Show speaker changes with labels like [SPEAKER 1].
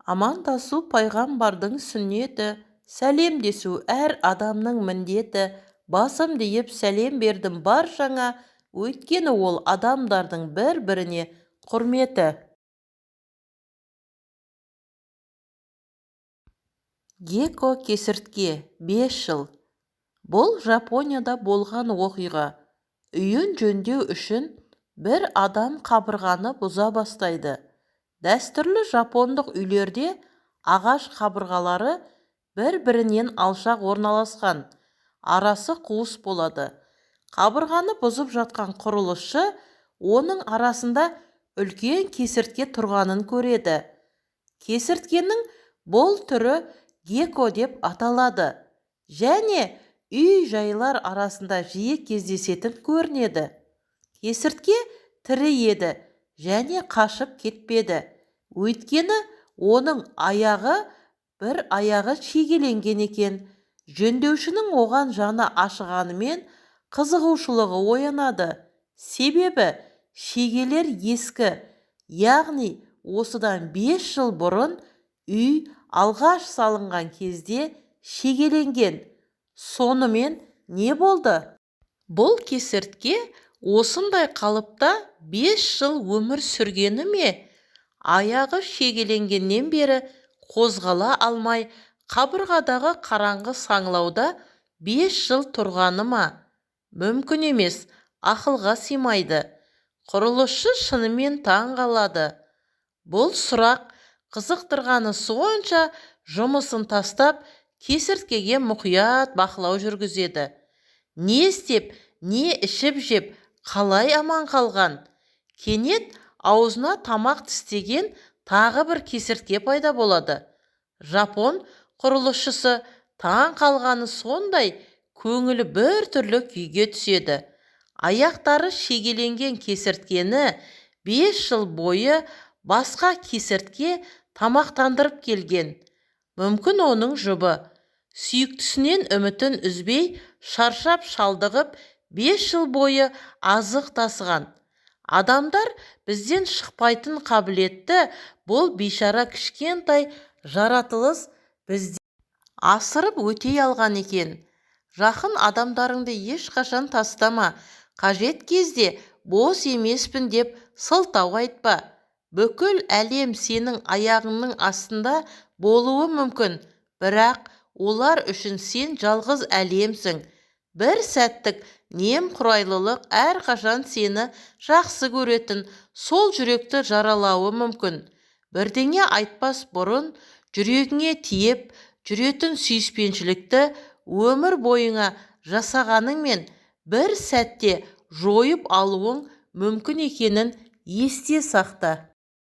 [SPEAKER 1] Амандасу пайғамбардың сүннеті, Сәлемдесу әр адамның міндеті. Басымды иіп сәлем бердім баршаңа, Өйткені ол адамдардың бір-біріне құрметі. Гекко кесіртке 5 жыл. Бұл Жапонияда болған оқиға. Үйін жөндеу үшін бір адам қабырғаны бұза бастайды. Дәстүрлі жапондық үйлерде ағаш қабырғалары бір-бірінен алшақ орналасқан, арасы қуыс болады. Қабырғаны бұзып жатқан құрылысшы оның арасында үлкен кесіртке тұрғанын көреді. Кесірткенің бұл түрі гекко деп аталады және үй-жайлар арасында жиі кездесетін көрінеді. Кесіртке тірі еді және қашып кетпеді. Өйткені оның аяғы бір аяғы шегеленген екен. Жөндеушінің оған жаны ашығанымен қызығушылығы оянады. Себебі шегелер ескі, яғни осыдан 5 жыл бұрын үй алғаш салынған кезде шегеленген. Сонымен не болды? Бұл кесіртке осындай қалыпта 5 жыл өмір сүргені ме? Аяғы шегеленгеннен бері қозғала алмай қабырғадағы қараңғы саңылауда 5 жыл тұрғаны ма? Мүмкін емес, ақылға сыймайды. Құрылысшы шынымен таң қалады. Бұл сұрақ қызықтырғаны сонша жұмысын тастап кесірткеге мұқият бақылау жүргізеді. Не істеп, не ішіп-жеп, қалай аман қалған? Кенет аузына тамақ тістеген тағы бір кесіртке пайда болады. Жапон құрылысшысы таң қалғаны сондай көңілі біртүрлі күйге түседі. Аяқтары шегеленген кесірткені 5 жыл бойы басқа кесіртке тамақтандырып келген. Мүмкін оның жұбы, сүйіктісінен үмітін үзбей шаршап-шалдығып 5 жыл бойы азық тасыған. Адамдар бізден шықпайтын қабілетті бұл бейшара кішкентай жаратылыс бізден асырып өте алған екен. Жақын адамдарыңды ешқашан тастама, қажет кезде бос емеспін деп сылтау айтпа. Бүкіл әлем сенің аяғыңның астында болуы мүмкін, бірақ олар үшін сен жалғыз әлемсің. Бір сәттік немқұрайлылық әрқашан сені жақсы көретін сол жүректі жаралауы мүмкін. Бірдеңе айтпас бұрын жүрегіңе тиеп жүретін сүйіспеншілікті өмір бойыңа жасағаныңмен бір сәтте жойып алуың мүмкін екенін есте сақта.